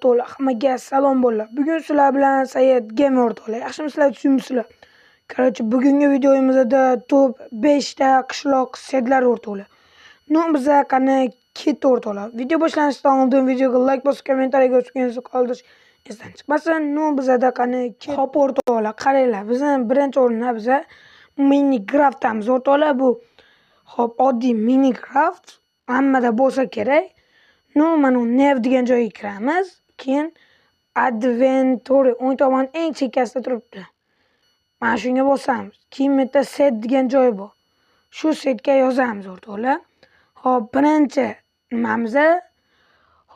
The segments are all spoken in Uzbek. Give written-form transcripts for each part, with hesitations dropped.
O'rtoqlar, hammaga salom bolalar. Bugun sizlar bilan Sayid Gamer o'rtoqlar. Yaxshimisizlar, suymisizlar? Короче, bugungi videomizda top 5 ta qishloq setlar o'rtoqlar. Ну, biza qani ketdi o'rtoqlar. Video boshlanishidan oldin videoga like bosib, kommentariyaga o'z fikringizni qoldirish esdan chiqmasin. Ну, bizada qani hop o'rtoqlar, qaranglar. Bizning birinchi o'rinda biza Minecraftdamiz o'rtoqlar. Bu hop oddiy Minecraft hammada bo'lsa kerak. Ну, mana new degan joyga kiramiz. Keyin Adventure o'ng tomon eng chekkasida turibdi. Mana shunga bosamiz. Keyin bu yerda set degan joy bor. Shu setga yozamiz o'rtoqlar. Hop, birinchi nimamiz?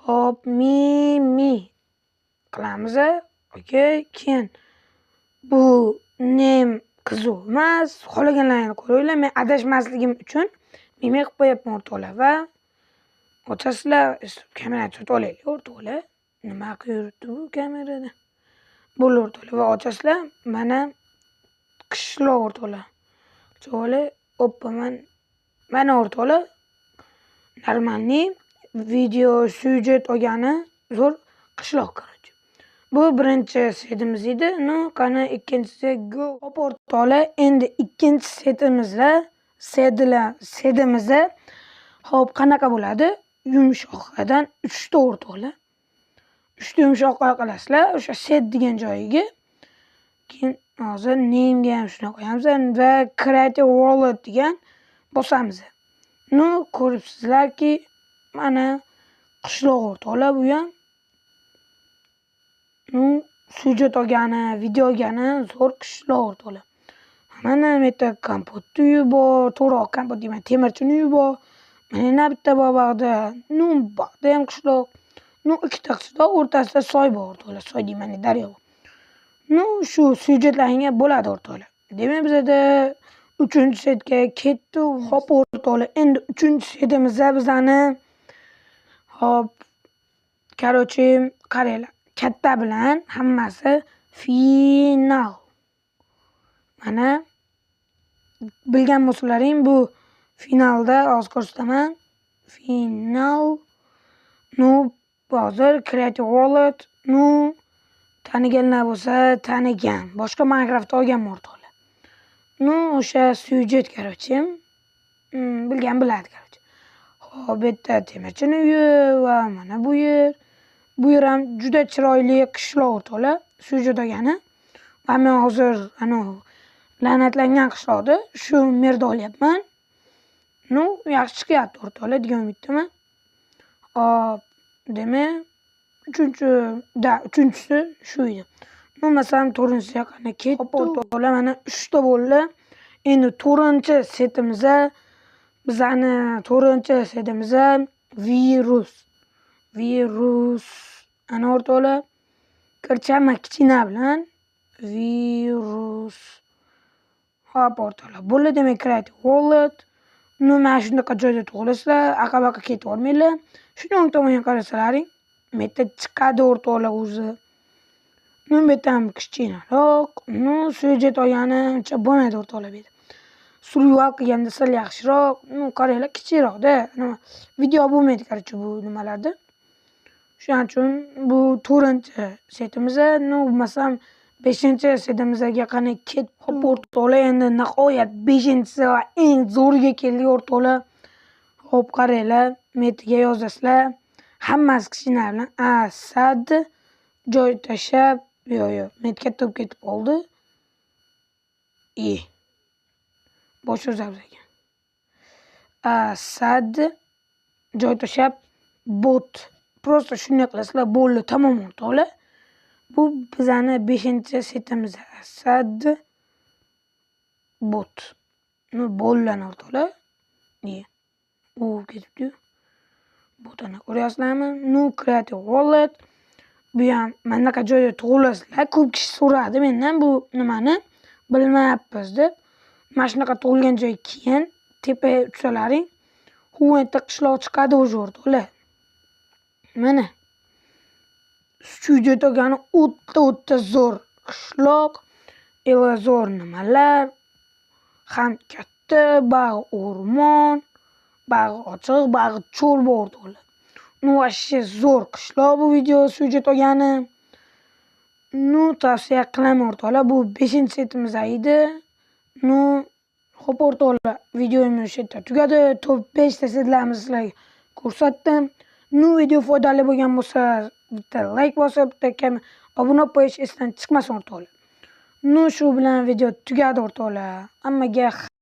Hop, mi qilamiz. Okey, keyin bu name qiziq emas. Xohlaganlaringni qo'yinglar. Men adashmasligim uchun mimi qilib qo'yapman o'rtoqlar va ochasizlar, kamerani sotib olaylik o'rtoqlar. Nima qilib yuribdi bu kamerada? Bo'ldi o'rtoqlar va ochasizlar, mana qishloq o'rtoqlar. Ochib oppa, mana o'rtoqlar. Нормальный video syujet olgani zo'r qishloq короче. Bu birinchi setimiz edi. Ну, qani ikkinchisi go. Hop o'rtoqlar, endi ikkinchi setimizda setimizda hop qanaqa bo'ladi? Yumshoqdan 3 ta o'rtoqlar. 3 ta yumshoqqa qilasizlar o'sha set degan joyiga. Keyin hozir name'ga ham shuni qo'yamiz va create world degan bosamiz. Ну, ko'ribsizlarki, mana qishloq o'rtoqlar bu ham. Ну, syujet olgani, video olgani zo'r qishloq o'rtoqlar. Mana bu yerda kompot uyi bor, to'g'riroq kompot deyman, temirchini uyi bor. Mana yana bitta bor bag'da. Ну, bag'da ham qishloq. Ну, ikkita qishloq o'rtasida soy bor o'rtoqlar. Soy deyman, daryo bor. Ну, shu syujetlaringga bo'ladi o'rtoqlar. Demak, bizada 3-setga ketdi. Hop o'rtoqlar, endi 3-setimizda bizani hop, короче, qaranglar, katta bilan hammasi final. Mana bilgan bo'lsalaring bu finalda hozir ko'rsataman. Final. Ну, hozir Create World. Ну, taniganlar bo'lsa tanigan. Boshqa Minecraft olganman o'rtoqlar. Ну, o'sha syujet короче. Bilgan biladi короче. Hop, bu yerda temirchini uyi va mana bu yer. Bu yer ham juda chiroyli qishloq o'rtoqlar. Syujet olgani. Va men hozir anavi la'natlangan qishloqda shu merda olyapman. Ну, yaxshi chiqyapti o'rtoqlar degan umiddaman. Hop, demak, uchinchi, da, uchinchisi shu edi. Bo'lmasam to'rtinchisiga qani ketdi. Hop o'rtoqlar, mana 3 ta bo'ldi. Endi 4-setimizda bizani 4-setimizda virus. Virus. Ana o'rtoqlar, kirchama kichkina bilan virus. Hop o'rtoqlar, bo'ldi demak Create World. Ну, mana shunaqa joyda tug'ilasizlar, aqa-baqa ketib yubormanglar. Shuni o'ng tomonga qarasalaring, bu yerda chiqadi o'rtoqlar o'zi. Ну, bu yerda ham kichkinaroq. Ну, syujet olgani uncha bo'lmaydi o'rtoqlar bu yerda. Survival qilganda sal yaxshiroq. Ну, qaranglar, kichikroqda. Nima video bo'lmaydi, короче, bu nimalarda. Shuning uchun bu 4-setimiz. Ну, bo'lmasam 5-setimizga qani ketdi. Hop o'rtoqlar, endi nihoyat 5-chisi va eng zo'riga keldik o'rtoqlar. Hop qaranglar, metiga yozasizlar. Hammasi kichkina bilan Asad joy tashlab, yo'q, yo'q, met katta bo'lib ketib qoldi. Bosh yozamiz ekan. Asad joy tashlab bot. Просто shunday qilasizlar, bo'ldi, tamom o'rtoqlar. Bu bizani 5-setimiz. Asad bot. Ну, bo'ldi o'rtoqlar. U ketibdi-yu. Botani ko'ryapsizlarmi? Ну, Create World. Bu ham mana bunaqa joyda tug'ilasizlar. Ko'p kishi so'radi mendan bu nimani bilmayapmiz deb. Mana shunaqa tug'ilgan joy keyin tepaga uchsalaring, u yerda qishloq chiqadi o'zi o'rtoqlar. Mana. Syujet olgani o'ta-o'ta zo'r qishloq, eva zo'r nimalar, ham katta, bag'i o'rmon, bag'i ochiq, bag'i cho'l bor o'rtoqlar. Ну, вообще zo'r qishloq bu video syujet olgani. Ну, tavsiya qilaman, o'rtoqlar. Bu 5-setimiz edi. Ну, xo'p, o'rtoqlar, videomiz o'sha yerda tugadi. Top 5 ta setlarimizni sizlarga ko'rsatdim. Ну, video foydali bo'lgan bo'lsa, bitta layk bosib, bitta obuna bo'lib qo'yish esdan chiqmasin, o'rtoqlar. Ну, shu bilan video tugadi, o'rtoqlar. Hammaga.